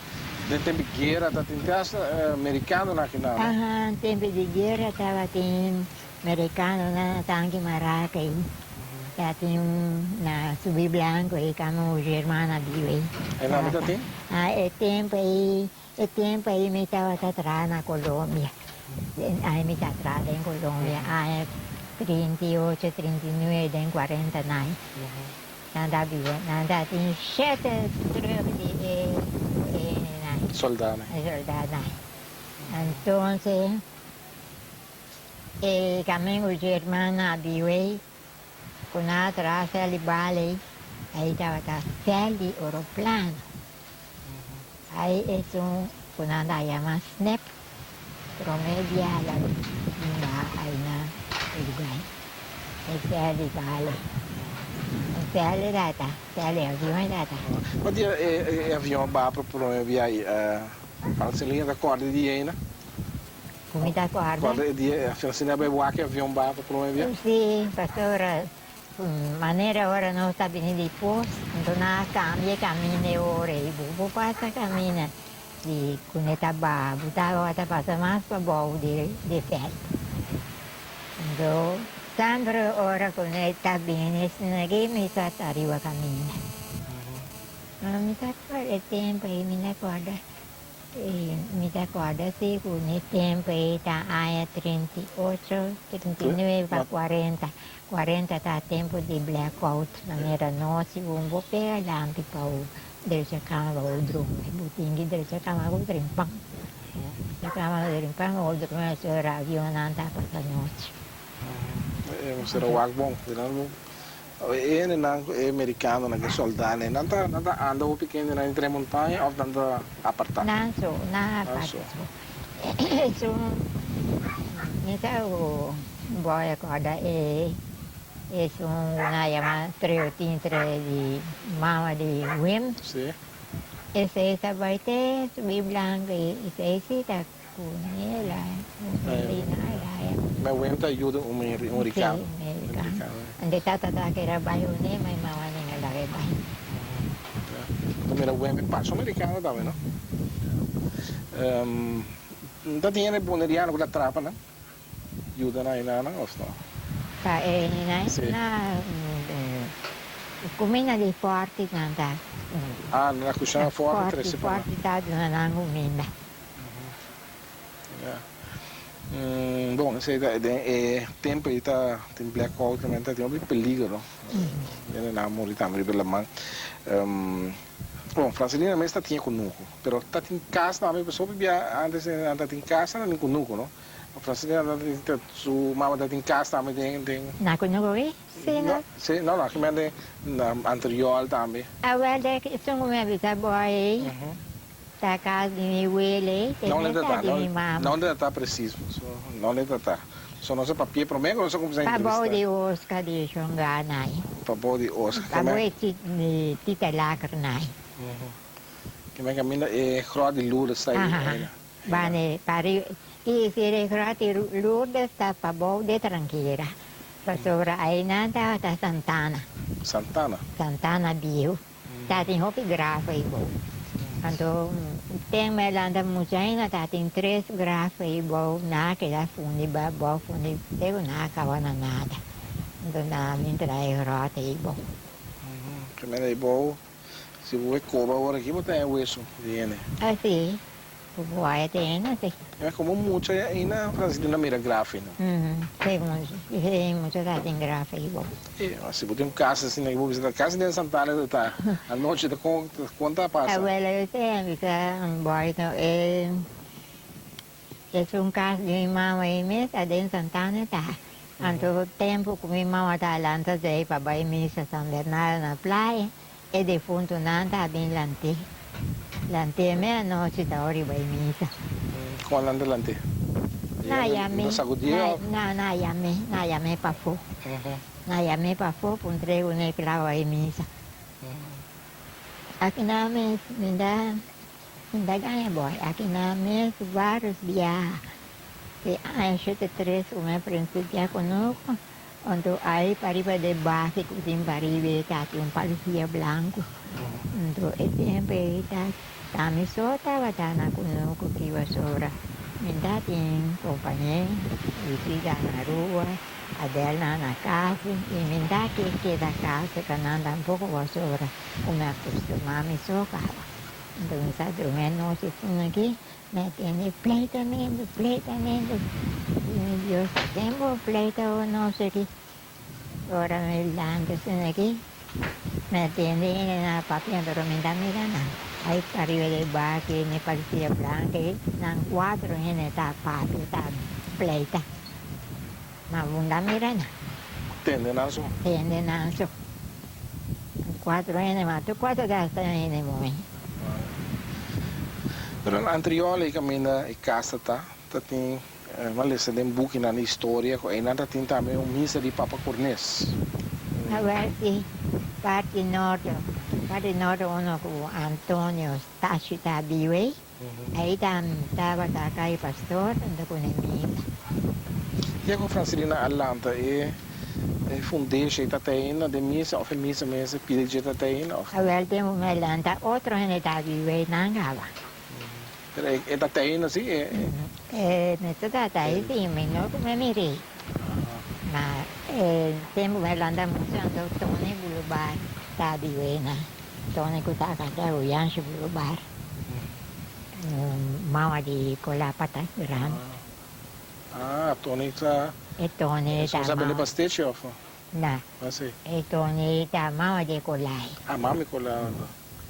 den tempo di guera ta tin te hasta mericanonan aki nan no. Aha, tempo di guera tabatin mericanonan na tanki Maraca ei, tabatin na Subi Blanco ei cama un germano a biba ei. E nan mi ta tin? Ah, e tempo ei, e tempo ei mi tabata traha na Colombia. Ai mi ta traha den Colombia aña 38, 39 den 40 nan. Nan ta biba, nan ta tin shete truck di e nan. Soldanan. E soldanan. Entonces e kamin ku German a biba ei, ku nan a traha sel di bala ei, ei tabata sel di oroplano. Ai esun ku nan ta yama snap prome biaha la bimba ai na Uruguay. E sel di bala. Un sel di data, sel di avion e data. Cua dia e avion a baha pa prome biaha ai? Francelina ta corda e dia ainda? Cu mi ta corda? Corda e dia Francelina a bai wak e avion baha pa prome biaha? Si, pastora. Manera ora nos ta bini di pos, anto nan a cambia e camina e ora ei. Bo por pasa camina di cu ne ta baha, bo tabata pasa mas pabou di veld. Anto sempre ora cu ne ta bini esaki mi sa ta riba camina. Mi ta corda e tempo ei, mi ta corda. Mi ta corda si cu ne tempo ei ta aña 38, 39 pa 40. 40 ta tempo di blackout, manera nochi bo bo pega lampi pa bo drecha cama pa bo drumi. Bo tin ki drecha cama cu trimpan. Drecha cama cu trimpan pa bo drumi asora avionnan ta pasa nochi. E mester a wak bon. E hendenan ku e merikanonan ku e soldanan nan ta nan ta anda hopi kendenan entre e montaña òf nan ta apartá? Nan so, nan aparta so. Esun mi sa ku bo a rekòrda e esun ku nan a yama Treo Tintre di mama di Wim. Sí. Esei ta bai te subi blanku i esei si ta ku nela, ku Lina. Mi wenta yuda un merikano. Sí, merikano. Ande tata ta kere bai uné, ma e mama nin a laga e bai. Ta mira wembe paso merikano tambe, no? Ta tin hende boneriano ku ta trapa nan, yuda nan ayuda nan òf no? Pa e nan Sí. na kuminda di fòrti nan ta. Ah, nan ta kushina fòrti trese pa nan. Fòrti ta duna nan kuminda. Ya. Bon, esei ta den e tempu ei ta tin blackout tambe ta tin hopi peligro no. Hende nan a muri tambe riba laman. Bon, Francelina mes ta tin e kunuku, pero ta tin kas tambe pasobra hopi bia antes nan ta tin kas nan ta tin kunuku no. Francelina ta tin su mama ta tin kas tambe den den. Na kunuku ei? Si no. Si, no no, kimente na anterior tambe. Awel dek esun ku mi a bisa bo ei. Ta cas di mi wele, te No le mesa ta di mi mama. No le ta precies, so no le ta ta. So nos a papia prome cu nos a cuminsa Pa bou entrevista. di Oscar di Shonga nai. Pa bou di Oscar. Pa bou e Tita Laker nai. Ke men caminda e grot di Lourdes ta ahi. Aha, bane pari y si e grot di Lourdes ta pa bou de Tranquera. Pasobra ahinan tabata Santana. Santana? Santana bieu. Ta tin hopi graf ei bou. Anto ten mi a lanta mucha aina ta tin tres graf ei bou nan a keda fundi ba bou fundi te ku nan a kaba na nada. Anto nan a bin traha e grot ei bou. Primer ei bou si bo e koba awor aki bo ta haña wesu di hende. Asi. Guaya te hende si. Ya como mucha ya aina Francisco na mira grafi no. Si si mucha ta tin grafi bo. E si bo tin un casa asina bo bisa ta casi den Santana ta ta anochi ta con con ta pasa. Abuela yo te bisa boy no e es un cas di mi mama y mes ta den Santana ta anto tempo cu mi mama ta lanta zei pa bay misa San Bernardo na playa. E defuntunan ta bin lant'é. Lant'é meanochi ta ora i bai misa. Kon nan ta lant'é? Nan a yam'é. Nan sakudié òf? Nan a yam'é. Nan a yam'é pafó. Nan a yam'é pafó puntr'é ku n'e kla bai misa. Aki nan mes mi ta mi ta gaña bòi. Aki nan mes vários biaha. Di aña shete tres ku mi a prinsipiá kunuku. Anto ai pariba de base cu tin pariba e ta tin un policía blanco. Anto e tempo ei ta ta mi so tabata na cunucu kiba sobra. Mi ta tin compañe, Luisita na rua, Adelna na cas y mi ta ke keda cas ca nan tampoco a sobra cu mi a costuma mi so caba. Anto mi sa drumi anochi asina aki. Mi a tende pleitamentu, pleitamentu, i mi Dios ta tempu pleita ku nos aki. Ora mi lanta asina aki, mi a tende hende nan a papia pero mi ta mira nan. Ai pariba di baki ni palisia blanka ei, nan kuatro hende ta papia, ta pleita. Ma bo no ta mira nan. Tende nan so. Tende nan so. Kuatro hende, ma tur kuatro ta sta hende muhé. Pero na anterior ei kaminda e kasa ta, ta tin nan lesa den bukinan di historia ku einan ta tin tambe un misa di Papa Cornes. Awel si, parti norte, parti norte uno ku Antonio Stachi ta biba ei, ei ta tabata kai pastor anto ku ne misa. Ya ku Francelina a lanta e E fundeshi ei ta te ainda den misa of e misa mes e pida dje ta te ainda of? Awel den un melanta otro hende ta biba ei nan gaba. Pero e ta te ainda si? E. E mester ta te ai si, mi no ku mi mir'é. Ma e tempu melanta mucha anto Tony Bulubar ta biba ei nan. Tony ku ta kasa ku Yanshi Bulubar. Mama di Colá Patas Grandi. Ah, Tony ta. E Tony ta Esposa bende mama. pastechi of? Na. Ah, si. E Tony ta mama di Colai. Ah, mami Colai.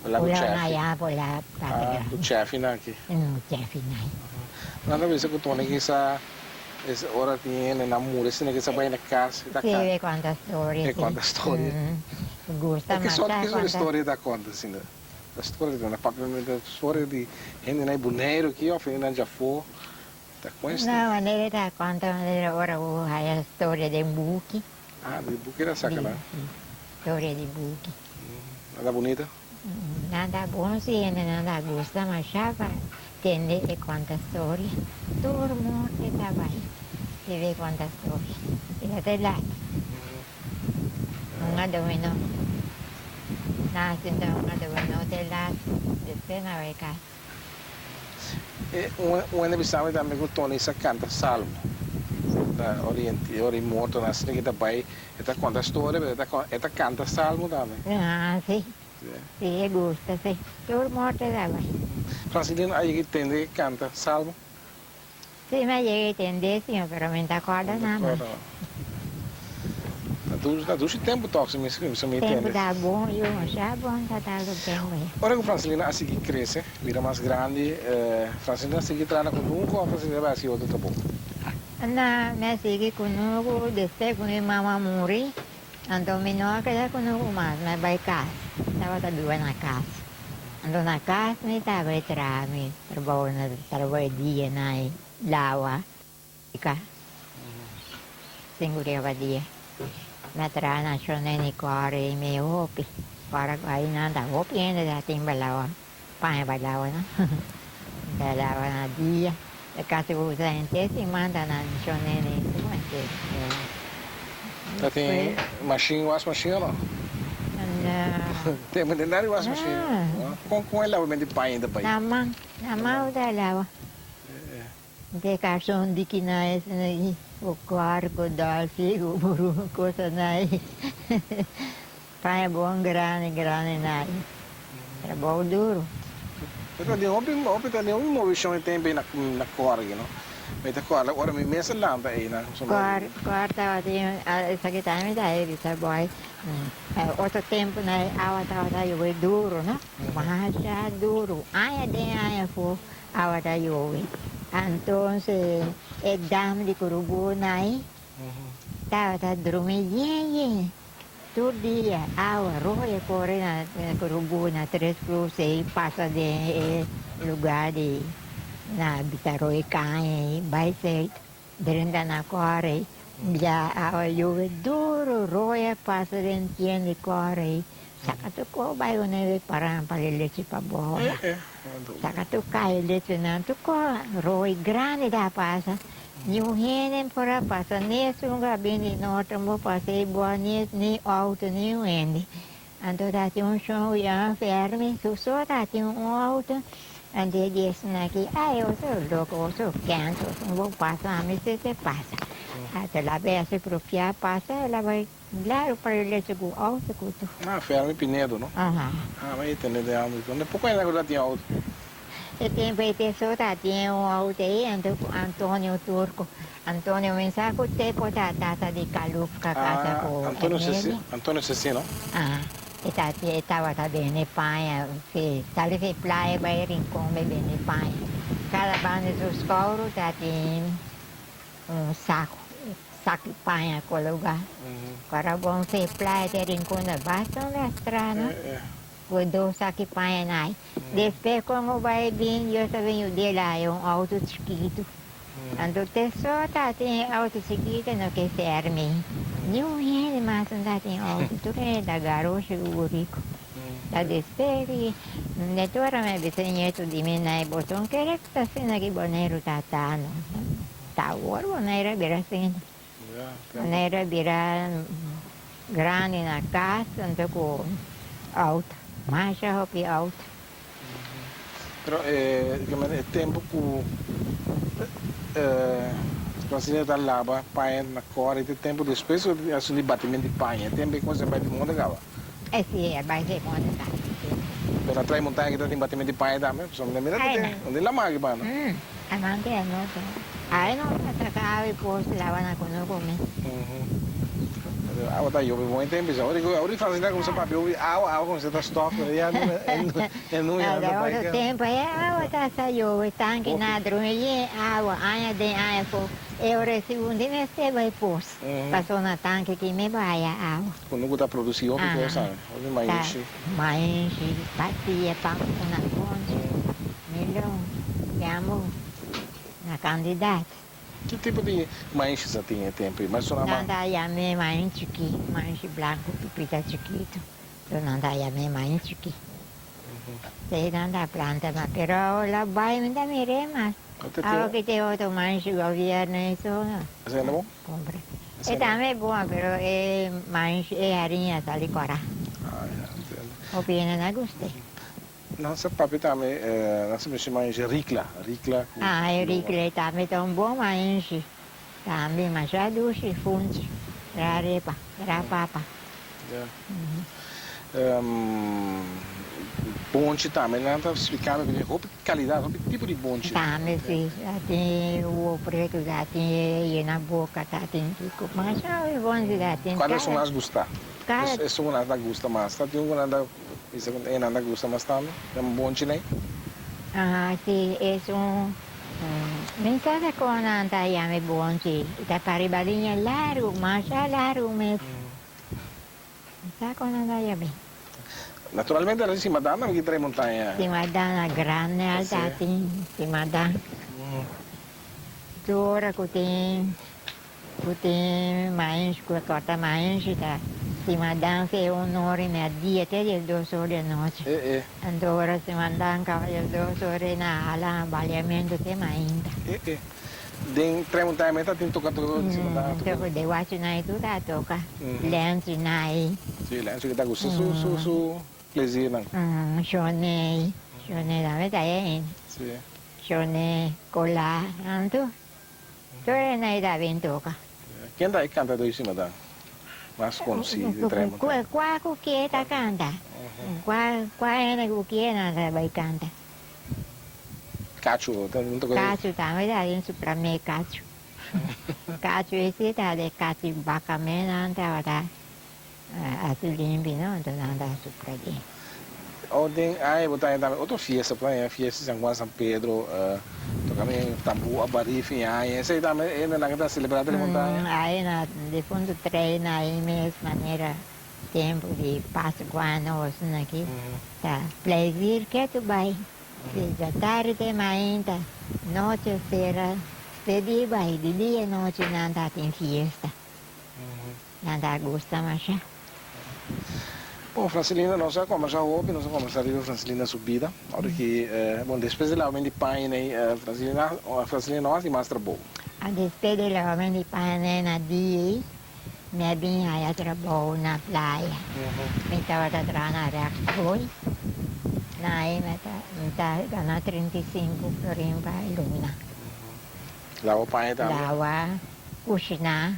Colai cu Colai Cheffi. na ya Colai pata Ah, grandi. cu Cheffi na aki. Mm, Cheffi na. Nan ta bisa cu Tony kisa es ora tin hende na muri asina kisa bai na cas y ta Si, canta. e conta storia E si. conta storia. Mm, gusta E ki masha sort ki sort conta. storia e ta conta asina? Ta storia di na papiamento storia di hende na e Boneiru aki of hende na djafó. Ta cuesta. No, manera ta conta manera ora bo haya storia den buki. Ah, di buki ta saca nan. Di, storia di buki. Nan ta bunita? Nan ta bon si, hende nan ta gusta masha pa tende e conta storia. Tur morte ta bay. TV konta storia. I ta te lat. Hunga dominó. Nan a sinta hunga dominó te lat, despues nan bai kas. E un hende bisa mi tambe ku Tony sa kanta salmo. Ta ora i ora i morto nan asina ke ta bai e ta konta storia pero e ta e ta kanta salmo tambe. Ah si, si e gusta si. Tur morto ta bai. Francelino a yega i tende ke kanta salmo? Si mi a yega i tende si pero mi no ta kòrda nada mas. Na dushi tempu tòg si mi si mi Tempu tende. ta bon yu, masha bon ta ta su tempu ei. Ora ku Francelina a sigui krese, bira mas grandi, Francelina a sigui traha na kunuku òf Francelina bai hasi otro trabou? Na, mi a sigui kunuku despues ku mi mama muri, anto mi no a keda kunuku mas, mi a bai kas, mi tabata biba na kas. Anto na kas mi tabata e traha mi trabou na trabou e dia na e lawa. Ka Sinku dia pa dia. Mi a traha na Shoneni kòre i mi hopi. Ora ku ainan ta hopi hende ta tin balawa, paña balawa no. Mi ta lawa na dia. E kasi ku usa henter siman ta na Shoneni ku henter. Ta tin mashin, was mashin o no? Tempu tin nada di was mashin. Kon kon e lawamentu di paña ta bai? Na man, na man ta lawa. De karson di kina esnan ei, ku kòr, ku dòlfi, ku buru, kosanan ei. Paña bon grandi grandi nan ei. Trabou duru. Pero ta den hopi hopi ta den hopi movishon e tempu ei na na kòr aki no. Mi ta kòrda ora mi mes a lanta ei na Kòr kòr tabatin esaki tambe mi ta bisa bòi otro tempunan ei awa tabata yobe duru no masha duru aña den aña afó. Awa ta yobe. Antonse e dam di Kurubunai tabata drumi yen yen. Tur dia awa roya kore na Kurubuna Tres Cruz ei pasa den e lugar di na bita roy kaña ei bai seit drenta na kòre ei. Bia awa yobe duru roya pasa den tien di kòre ei. Saka tur kos bai una e paran pa e lechi pa boba. Saka tur kai e lechinan tur kos roi grandi ta pasa. Ni un hende por a pasa ni esun ku a bin di norte no por pasa ei bo ni ni auto ni un hende. Anto ta tin un shon ku yama Fermi su so ta tin un auto anto e di esun aki ai oso loko oso kens oso no por pasa ami si se pasa. Anto la bes propia pasa el a bai. Claro, pa e leche cu auto cu tu. Ah, Fermi Pinedo, no? Aha. Ah, mi a tende den auto. Donde poco hende cu ta tin auto. E tempo ei te so ta tin un auto ei, anto cu Antonio Turco. Antonio mi sa cu te por ta tata di Calufka casa Ah, cu Antonio Ceci, Emilia. Antonio Ceci, no? Aha. E ta tin, e tabata bende paña, si sali fi playa bai Rincon bai bende paña. Cada banda su scouro ta tin un saco. Saki paña kologá. Ora bon fe playa te rincon na basta un lastra no. Ku dos saki paña na ai. Despues kon bo bai bin Dios ta bin yud'é laha un auto chikitu. Anto te so ta tin e auto chikitu no ke fermi. Ni un hende mas no ta tin auto tur hende ta garoshi ku buriku. Ta despues di net ora mi a bisa e nietu di mi na e boton kere ku ta asina ki Boneiru ta ta no. Ta awor Bonaire a bira asina. Bonaire a bira grandi na kas anto ku outo, masha hopi outo. Pero e tempu ku Francina ta laba paña na kòrda e tempu despues ku a sali batimentu di paña, e tempu ei ku a bai di monda kaba? E si, a bai di monda kaba. Pero na Traimontana kita tin batimentu di paña tambe, pasobra mi ta mira ku tin un lama aki banda. Amante anochi. Awe no ta saca awe pos lava na cuno cu mi. Awa ta yobe bon tempo isa. Ora ora Francina cuminsa papia hopi awa awa cuminsa ta stop pero ya e no ya ta bai Otro tempo e awa ta sa yobe tanki na drumi yen awa aña den aña afo e ora si un di mester bai pos paso na tanki ki mi baya awa. Cuno cu ta produci hopi cosa hopi maishi. Maishi patia pan una concha. Melon, yambo na kandidat. Ki tipo di maishi sa tin e tempu ei? Mas Nan ta yam'é main chikí, maishi blanku pipita chikitu. So nan ta yam'é main chikí. Esei nan ta planta mas, pero awor la bai mi ta mir'é mas. Awo ki tin otro manshi gobierno eso no. Esei no bon? Compra. E tambe e bon pero e manshi e hariña ta licora. Ah ya entiendo. Hopi hende na guste. Nan sa papia tambe nan sa mishi manshi ricla, ricla cu. Ah e ricla e tambe ta un bon manshi tambe masha dushi funchi tra arepa tra papa. Ya. Bonchi tambe nan ta splica mi cu tin hopi calidad, hopi tipo di bonchi. Tambe si, ta tin uo pretu, ta tin e yena boca, ta tin kico masha hopi bonchi ta tin. Cual esun mas gusta? Esun cu nan ta gusta mas? Ta tin un cu nan ta bisa cu e nan ta gusta mas tambe? Den bonchi nei? Aha, si, esun mi sa ta con nan ta yama e bonchi, ta pariba liña largu, masha largu mes. Sa con nan ta yabi. Naturalmente nan si madam nan ki trae montaña. Si madam na grande alta tin si madam. Tur ora cu tin cu tin mainsh cu a corta mainsh ta si madam si un ora y media dia te dies dos ora di anochi. Anto ora si madam caba dies dos ora e na hala baliamento te mainta. Den Tre Montaña meta tin toca todo di Montaña toca. Toca de Guachinay tur ta toca. Lensunay. Si Lensu ki ta gusta su su su pleziernan. Shoney, Shoney tambe ta e. Si. Shoney, Cola, anto tur e nay ta bin toca. Ken ta e cantador di Simadan mas conoci di Tre Montaña? Cua cu kie ta canta. Cua cua hende cu kie nan ta bay canta. Cacho, ta un toque. Cacho tambe ta den su prome cacho. Cacho ese ta de cacho baca me nan tabata haci limpi no, enton nan ta supra di. O den aña bo ta haña tambe otro fiesta, por haña fiesta di San Juan, San Pedro, toca mi tambu a bari fin aña, esey tambe hende nan ta celebra den montaña. Ay na difunto trae na ahí mes manera. Tempu di Pascua nos aki ta plezier ketu bai. Si djatardi te mainta, nochi sera stedi bai, di dia i nochi nan ta tin fiesta. Nan ta gusta masha. Bon, Francelina, nos a combersa hopi, nos a combersa riba Francelina su bida. Ora ki, bon, despues di lavamento di paña nei, Francelina, Francelina no hasi mas trabou. Despues di lavamento di paña nei na dia ei, Mi a bin haya trabou na playa. Mi tabata traha na Rexboy. Na ei mi ta mi ta gana 35 florin pa e luna. Lawa paña tambe? Lawa, kushiná.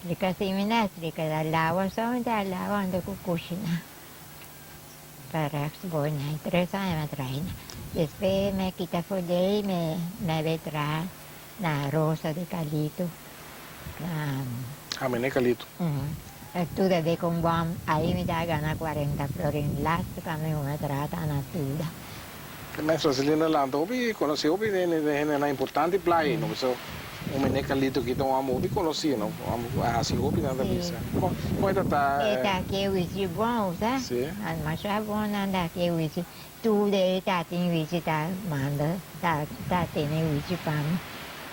Rica si mi na esplika ta lawa so mi ta lawa anto ku kushiná. Pa Rexboy na ei tres aña mi a traha ei. Despues mi a kita for di ei mi mi a bai traha na Rosa di Calito. Ha mene Calito. Tuda de con bom ahí mi ta gana 40 florin lastu pa mi una trata na tuda. Maestro Selina lanta hopi conoci hopi den hendenan importante playa no pasobra un mene Calito ki ta un amo hopi conoci no un amo cu a haci hopi nan ta bisa con e ta ta. E ta ke wichi bon sa masha bon nan ta ke wichi Tur e ta tin wichi ta manda ta ta tene wichi pa mi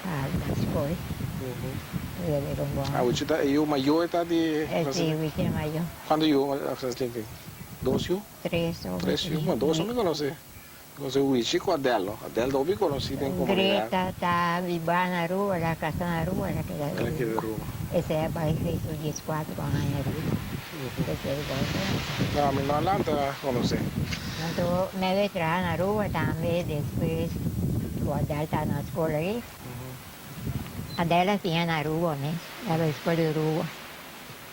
pa na skol. Tur e bira un bon. Ah wichi ta e yu mayor ta di E si wichi e mayor. Cuanto yu Franslin tin? Dos yu? Tres o Tres yu. Bueno dos mi conoce. Mi conoce wichi cu Adel no. Adel ta hopi conoci den comunidad. Greta ta biba na Aruba el a casa na Aruba el a keda El a keda Aruba. Esey a bay fe su diescuatro aña Aruba. Esey bo ta. No mi no a lanta conoce. Anto mi a bay traha na Aruba tambe despues cu Adel ta na scol ahi. Adel a siña na Aruba mes, el a bay scol di Aruba.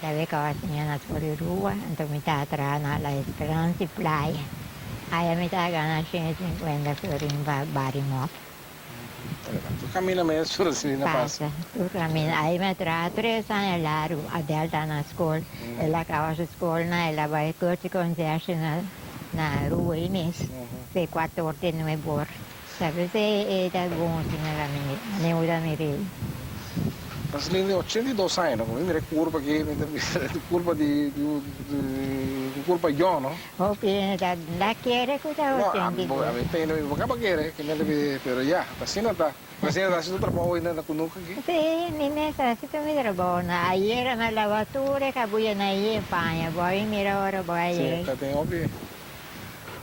El a bay caba siña na scol di Aruba, anto mi ta traha na La Esperanza y Playa. Aya mi ta gana 150 florin pa bari mop. Tur camina mes tur asina na pasa. Pasa tur camina. Ahí mi a traha tres aña largu. Adel ta na scol. El a caba su scol na el a bay curso concierge na na Aruba ahí mes. Fe cuator te nuebe or. Sabes e ta bon asina la mi mi usa mi rey. Francelin di 82 aña no. Mi mira e curpa aki mi ta bisa curpa di di un curpa young no. Hopi hende ta da kere ku ta 82. No, ami tene mi boka pa kere, pero ya, asina ta. Asina ta hasi tur trabou ainda na kunuku aki? Si, mi mes ta hasi tur mi trabou. Na ayera mi a laba tur e kabuya na e paña. Bo a mira ora bo a yega. Si, ta tin hopi.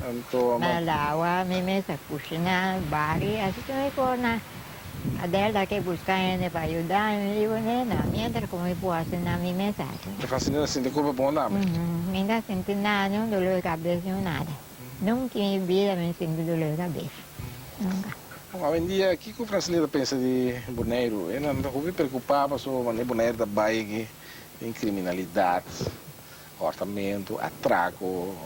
Anto. Na lawa mi mes a kushiná, bari, así tur e kosnan. Adel ta ke buska hende pa yuda mi, mi di bo no, mientras ku mi por hasi na mi mes hasi. Ta fásil na sinti kurpa bon tambe? Mi no ta sinti nada, ni un dolor di kabes, ni un nada. Nunka en mi bida mi sinti dolor di kabes, nunka. Bon, awendia kiko Francelia ta pensa di Boneiru? E nan ta hopi preokupá pasobra manera Boneiru ta bai aki den kriminalidat. Hòrtamentu, atrako,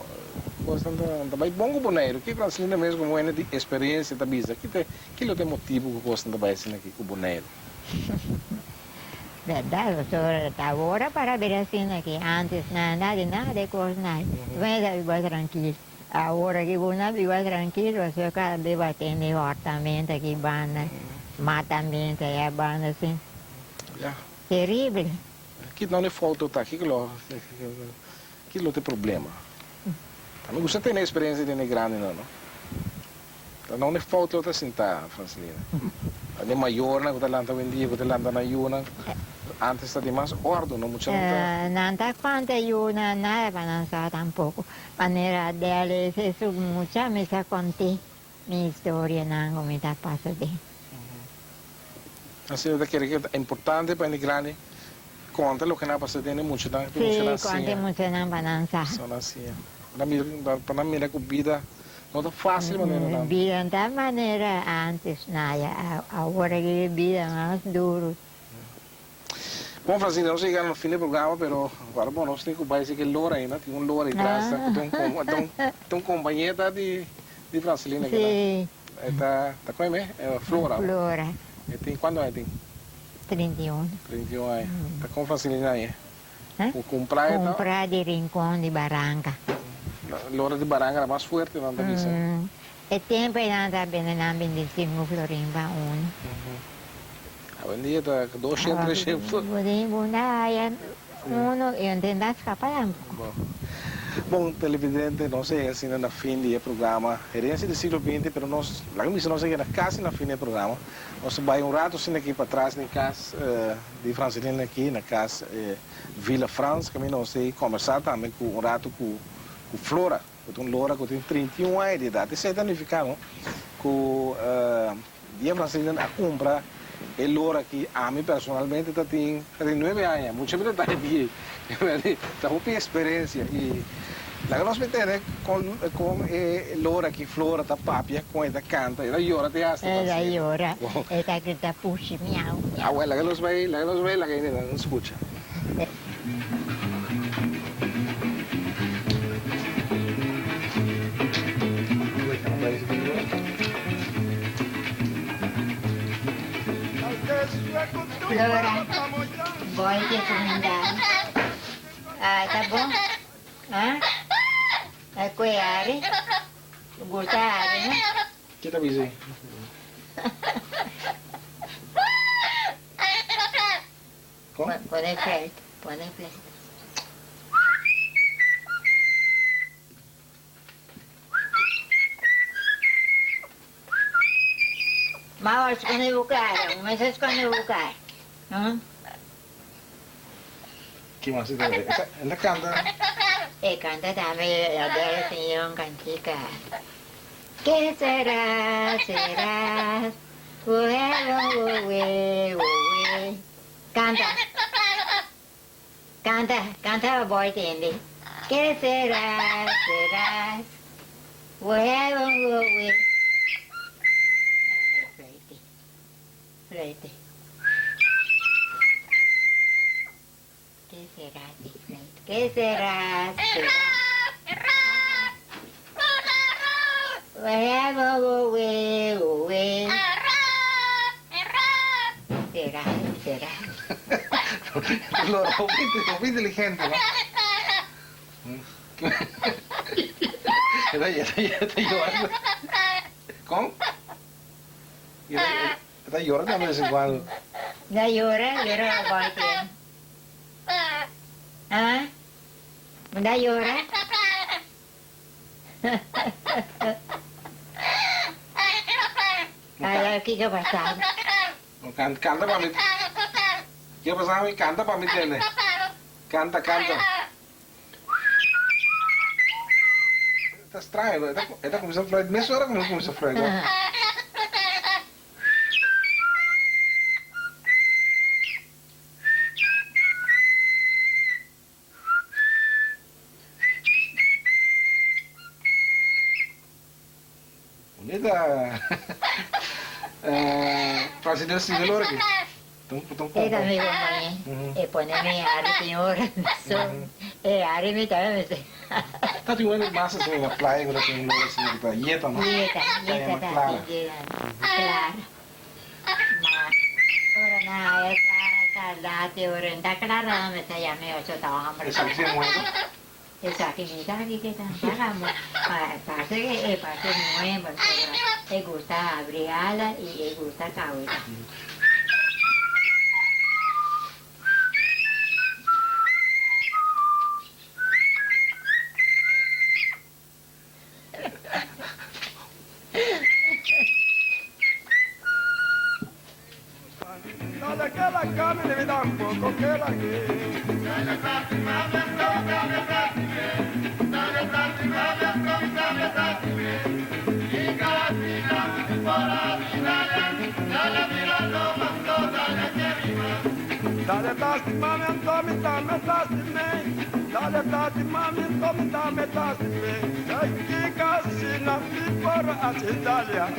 kosnan ta ta bai bon ku Boneiru. Ki Francelina mes komo hende di esperensia ta bisa? Ki ta ki lo ta e motibu ku kosnan ta bai asina aki ku Boneiru? Bèrdat, pasobra ta awor a para bira asina aki. Ántes nada di nada e kosnan. Bo mester a biba trankil. Awor aki bo no a biba trankil pasobra kada bes bo a tende hòrtamentu aki banda, matamentu aya banda asin. Teribel. Ki nan e foto ta? Kiko lo ki lo ta e problema? A mi gusta tene experiencia den e grandinan no. Ta nan e foto lo ta sinta Francelina. Ta den mayornan ku ta lanta awendia ku ta lanta nan yunan. Antes ta den mas ordo no muchanan ta. Nan ta konta yunan nada pa nan sa tampoko. Manera Adele e su mucha mi sa kont'é mi historianan ku mi ta pasa den. Asina ta kere ke ta importante pa hende grandi konta loke nan a pasa den e muchanan, pa e muchanan Sí, konta e siña. muchanan pa nan sa. Pa nan siña. Pa nan mira, pa nan mira ku bida no ta fásil manera nan. Bida no ta manera ántes naya, awor aki e bida mas duru. Bon Francina, nos a yega na fin di e programa, pero awor bon nos tin ku bai si ke lora ainda, tin un lora atras ku ta un ta un kompañeta di di Francelina kila. Sí. E ta ta kon e Flora. Flora. E tin kuantu aña e tin? 31. 31 aña. Ta kon Francelina aña? Ku kumpra e ta? Kumpra di Rincon di Baranka. Lora di Baranka ta mas fuerte nan ta bisa. E tempo ei nan ta bende nan 25 florin pa uno. Awendia ta 200, 300. Bo tin ku haya uno y no tin ta skapa tampoco. Bon televidente nos a yega asina na fin di e programa Herencia del Siglo Binti pero nos laga mi bisa nos a yega casi na fin di e programa. Nos a bay un rato asina aki patras den cas di Francelina aki na cas Villa Frans caminda nos ta combersa tambe cu un rato cu Flora. Ku ta un lora ku tin 31 aña di edat. Esei ta nifiká no ku dia Francisnan a kumpra e lora aki, ami personalmente ta tin 39 aña, mucha mi ta ta di ta hopi eksperensia i laga nos mi tende kon kon e lora aki Flora ta papia, kon e ta kanta, e ta yora te hasta. E ta yora, e ta grita pushi miau miau. Awel laga nos bai, laga nos bai laga hende skucha. Flora, boy ke kuminda. Ah, ta bon? Ah? E kue ari? Gusta ari, no? Ke ta bisa ei? Kon? Pone fluit, pone fluit. Mawa skonde bo kara, bo mester skonde bo kara. Hm? Ki mas e ta haci? E ta kanta? E kanta tambe, Adele siña un kantika. Ke sera, sera, oe, oe, oe. Kanta, kanta, kanta pa boy tende. Ke sera, sera, oe, oe. Fluite, fluite. Ke sera, si fluite. Ke sera, sera. Oe, oe, oe. Sera, sera. Lora, hopi, hopi inteligente, no? E ta, e ta, e ta yora. Kon? E ta, e ta yora tambe de vez en cuando. Ta yora, yora pa boy tien. Ah? Bo ta yora? Ala kiko pasa? Kanta, kanta pa mi. Kiko pasa mi? Kanta pa mi tende. Kanta, kanta. Ta straño, no? E ta kuminsá fluit mesora ku nos kuminsá fluit, no? Bunita. Francis Dios sigue lora aki. Ta un E ta mi compañe. E pone mi hari tin ora. So e hari mi tambe mester. Ta tin un mas asina na playa ku ta tin un lora asina ku ta yeta no? Yeta, yeta ta tin Clara. Ma ora nan haya sa tardá te ora ta clara nan mester yama e ocho ta homber. Esaki si e muhe no? Esaki mi sa kiko ta ta parse ke e parse muhe pasobra e gusta habri ala i e gusta kaweta.